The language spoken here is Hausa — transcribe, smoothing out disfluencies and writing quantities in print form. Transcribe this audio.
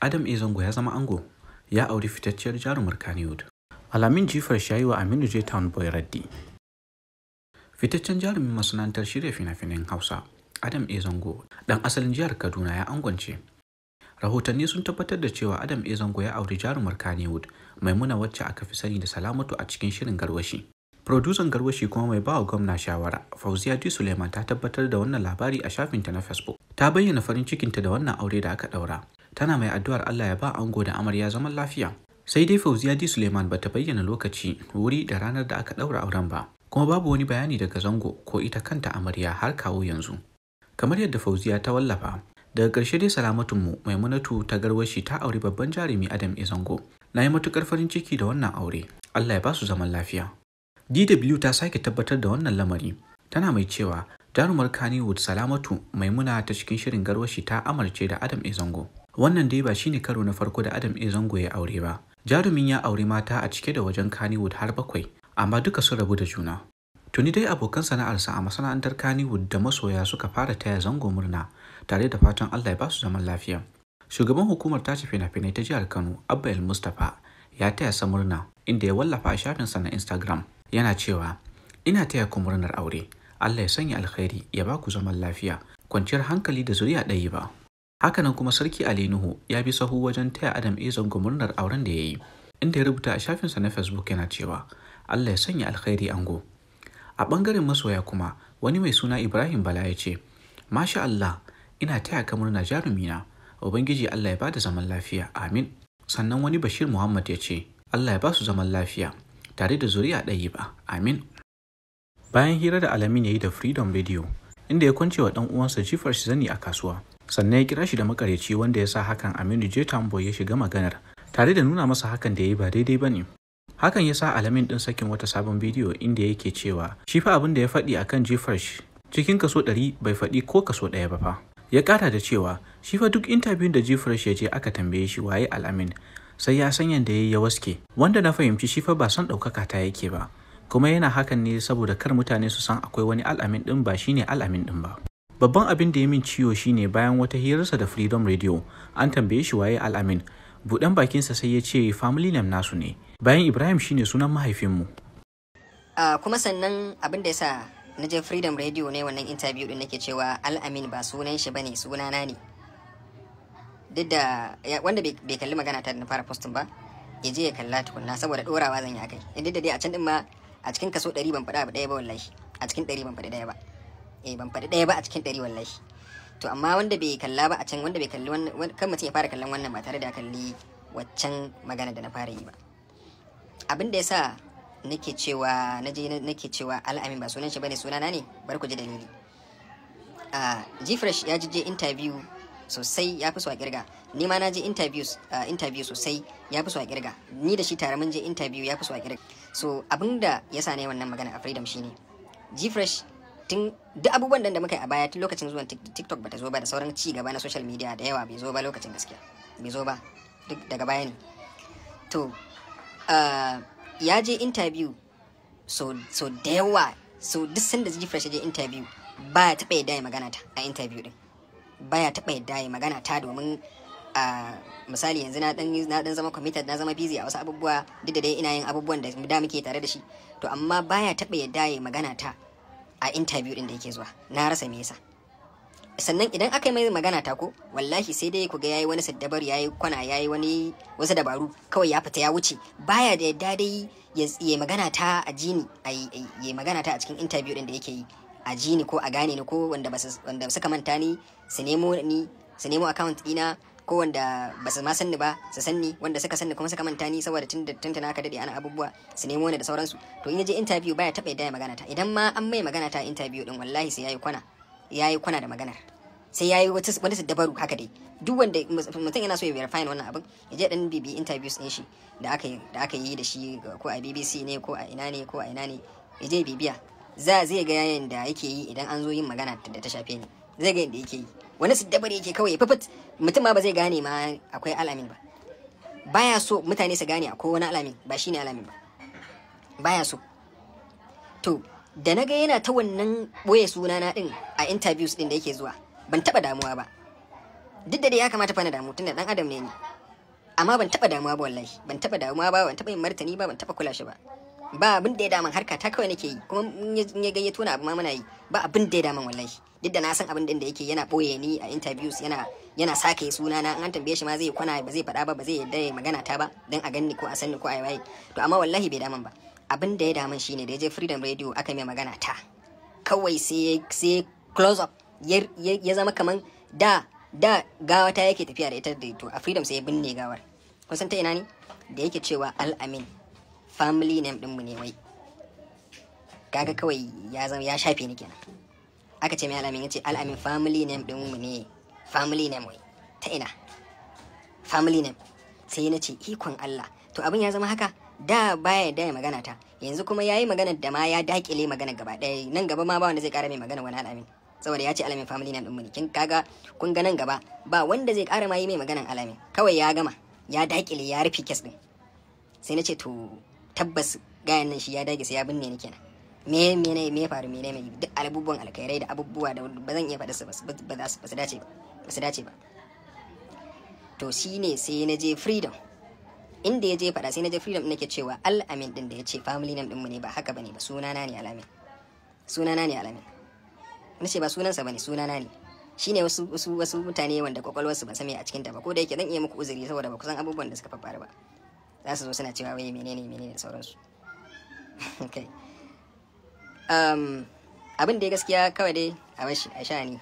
Adam A. Zango ya zama ango, ya auri fitacciyar jarumar Kannywood. Alamin G-Fresh ya yi wa Aminu J Town Boy raddi. Fitaccen jarumin masana'antar shirya fina-finan Hausa, Adam A. Zango, ɗan asalin jihar Kaduna ya angwance. Rahotanni sun tabbatar da cewa Adam A. Zango ya auri jarumar Kannywood, Maimuna wacce aka fi sani da Salamatu a cikin shirin Garwashi. Produsan Garwashi kuma mai bawa gwamna shawara, Fauziya D. Suleiman ta tabbatar da wannan labari a shafinta na Facebook. Ta bayyana farin cikinta da wannan aure da aka ɗaura. Tana mai addu'ar Allah ya ba ango da amarya zaman lafiya. Sai dai Fauziya D. Suleiman bata bayyana lokaci, wuri da ranar da aka ɗaura auren ba. Kuma babu wani bayani daga Zango ko ita kanta amarya har kawo yanzu. Kamar yadda Fauziya ta wallafa, daga ƙarshe dai Salamatunmu Maimunatu ta Garwashi ta auri babban jarumi Adam A. Zango. Na yi matuƙar farin ciki da wannan aure. Allah ya ba su zaman lafiya. DW ta sake tabbatar da wannan lamari. Tana mai cewa jarumar Kannywood Salamatu Maimuna ta cikin shirin Garwashi ta amarce da Adam A. Zango. Wannan dai ba shine karo na farko da Adam A. Zango ya aure ba. Jarumin ya auri mata a cike da wajen Kannywood har 7, amma duka sun rabu da juna. Tuni dai abokan sana'arsa a masana'antar Kannywood da masoya suka fara taya Zango murna tare da fatan Allah ya ba su zaman lafiya. Shugaban hukumar tace fina-finai ta jihar Kano, Abba El Mustapha, ya taya sa murna inda ya wallafa a shafinsa na Instagram. Yana cewa, "Ina taya ku murnar aure, Allah ya sanya alkhairi ya ba ku zaman lafiya, kwanciyar hankali da zuriya ɗaya ba." Hakanan kuma Sarki Ali Nuhu ya bi sahu wajen taya Adam A. Zango murnar auren da ya yi, inda ya rubuta a shafinsa na Facebook yana cewa, "Allah ya sanya alkhairi ango." A ɓangaren masoya kuma, wani mai suna Ibrahim Bala ya ce, "Masha Allah, ina taya ka murna jarumina, Ubangiji Allah ya bada zaman lafiya, amin." Sannan wani Bashir Muhammad ya ce, "Allah ya ba su zaman lafiya, tare da zuriya ɗaya ba, amin." Bayan hira da Alamin ya yi da Freedom Radio, inda ya kwance wa ɗan uwansa G-Fresh zani a kasuwa, sannan ya kira shi da makaryaci wanda ya sa hakan Aminu J Town Boy ya shiga maganar, tare da nuna masa hakan da ya yi ba daidai ba ne. Hakan ya sa Alamin ɗin sakin wata sabon bidiyo inda yake cewa shi fa abin da ya faɗi akan G-Fresh cikin kaso 100 bai faɗi ko kaso 1 ba fa. Ya ƙara da cewa shi fa duk interview da G-Fresh ya je aka tambaye shi waye Alamin sai ya san yadda ya waske, wanda na fahimci shi fa ba son ɗaukaka ta yake ba, kuma yana hakan ne saboda kar mutane su san akwai wani Alamin ɗin ba shine Alamin ɗin ba. Babban abin da ya min ciwo shine bayan wata hirarsa da Freedom Radio an tambaye shi waye Alamin, buɗan bakinsa sai ya ce family name nasu ne, bayan Ibrahim shine sunan mahaifinmu. Kuma sannan abin da yasa na je Freedom Radio ne wannan interview din nake cewa Al-Amin ba sunan shi bane, sunana ne. Duk da wanda bai kalli magana ta da na fara postin ba, ya je ya kalla tukunna saboda dorawa zan yi akai. Duk da dai a can din ma a cikin kaso 100 ban faɗa abu ɗaya ba wallahi. A cikin 100 ban faɗi ɗaya ba. Ban faɗi ɗaya ba a cikin 100 wallahi. To amma wanda bai kalla ba a can, wanda bai kalli wannan, kan mutum ya fara kallon wannan ba tare da ya kalli waccan magana da na fara yi ba. Abin da yasa nake cewa na je nake cewa Al-Amin ba sunan shi bane, sunana ne, bar ku ji dalili. G-Fresh ya je interview sosai, ya fi so a kirga. Ni ma na je interview sosai, ya fi so a kirga. Ni da shi tare mun je interview, ya fi so a kirga. So abin da yasa ne wannan magana a Freedom shine G-Fresh tun duk abubuwan da muka yi a baya tun lokacin zuwan TikTok bata zo ba da sauran ci gaba na social media da yawa bai zo ba lokacin, gaskiya bai zo ba, duk daga baya ne. To ya je interview so da yawa, so duk sanda G-Fresh ya je interview baya taɓa yadda ya magana ta a interview din, baya taɓa yadda ya magana ta domin misali yanzu na dan zama committed, na zama busy a wasu abubuwa, duk da dai ina yin abubuwan da da muke tare da shi, to amma baya taɓa yadda ya magana ta a interview din da yake zuwa. Na rasa me yasa. Sannan idan aka yi mai magana ta ko wallahi sai dai ku ga yayi wani siddabar, yayi kwana, yayi wani wasu dabaru, kawai ya fita ya wuce. Baya da yadda dai ya magana ta a jini, ya magana ta a cikin interview din da yake yi a jini ko a gane ni, ko wanda wanda suka manta ni su nemo ni, su nemo account dina, ko wanda ba su ma san ni ba su san ni, wanda suka san ni kuma suka manta ni saboda tun da tuntuna aka dade ana abubuwa su nemo ni da sauransu. To in yaje interview baya taba yadda ya magana ta. Idan ma an mai magana ta interview din wallahi sai yayi kwana, yayi kwana da maganar, sai yayi wani dabaru haka dai. Duk wanda mutum yana so ya verify wannan abin ya je dan bibi interviews din shi da aka yi da shi, ko a BBC ne ko a ina ne ko a ina ne, ya je bibiya, zai ga yayin da yake yi idan an zo yin magana da ta shafe ni, zai ga yadda yake yi wani siddabar yake kawai ya fifit, mutum ma ba zai gane ma akwai Alamin ba. Baya so mutane su gane akwai wani Alamin ba shine Alamin ba, baya so. To da na ga yana ta wannan boye sunana din a interviews din da yake zuwa, ban taba damuwa ba. Duk da dai ya kamata fa na damu tunda dan adam ne ni. Amma ban taba damuwa ba wallahi, ban taba damuwa ba, ban taba yin martani ba, ban taba kula shi ba. Ba abin da ya daman, harka ta kawai nake yi, kuma in ya gayyato na abu ma muna yi, ba abin da ya daman wallahi. Duk da na san abin din da yake yana boye ni a interviews, yana sake suna na, an tambaye shi ma zai kwana ba zai faɗa ba, ba zai yadda ya magana ta ba dan a ganni ko a sanni ko a waye. To amma wallahi bai daman ba. Abin da ya daman shine da ya je Freedom Radio aka mai magana ta kawai sai close up ya zama kaman da gawa ta yake tafiya da ita da to a Freedom sai ya binne gawar. Kun san ta ina ne da yake cewa Al-Amin family name ɗinmu ne? Wai kaga kawai ya zama ya shafe ni kenan. Aka ce mai Al-Amin, ya ce Al-Amin family name ɗinmu ne. Family name, wai ta ina family name? Sai na ce ikon Allah, to abin ya zama haka. Da baya da ya magana ta, yanzu kuma yayi magana da ma ya dakile magana gaba ɗaya. Nan gaba ma ba wanda zai kara mai magana wani Al-Amin, saboda ya ce Al-Amin family name ɗinmu ne. Kin kaga, kun ga nan gaba ba wanda zai kara ma yi mai maganan Al-Amin. Kawai ya gama, ya dakile, ya rufe case ɗin. Sai na ce to tabbas gayan nan shi ya dage sai ya binne ni kenan. Me ne me ya faru? Me ne mai duk abubuwan alkhairai da abubuwa da ba zan iya faɗa su ba, ba su dace ba, ba su dace ba. To shine sai na je Freedom inda ya je faɗa. Sai na je Freedom nake cewa Al-Amin din da ya ce family name din mu ne ba haka bane ba, sunana ne Al-Amin, sunana ne Al-Amin. Na ce ba sunansa bane, sunana ne. Shine wasu mutane wanda kwakwalwarsu ban san me a cikin ta ba, ko da yake zan iya muku uzuri saboda ba ku san abubuwan da suka faru ba, za su zo suna cewa wai menene menene da sauransu. Okay. Abin da ya gaskiya kawai dai a bashi a sha'ani.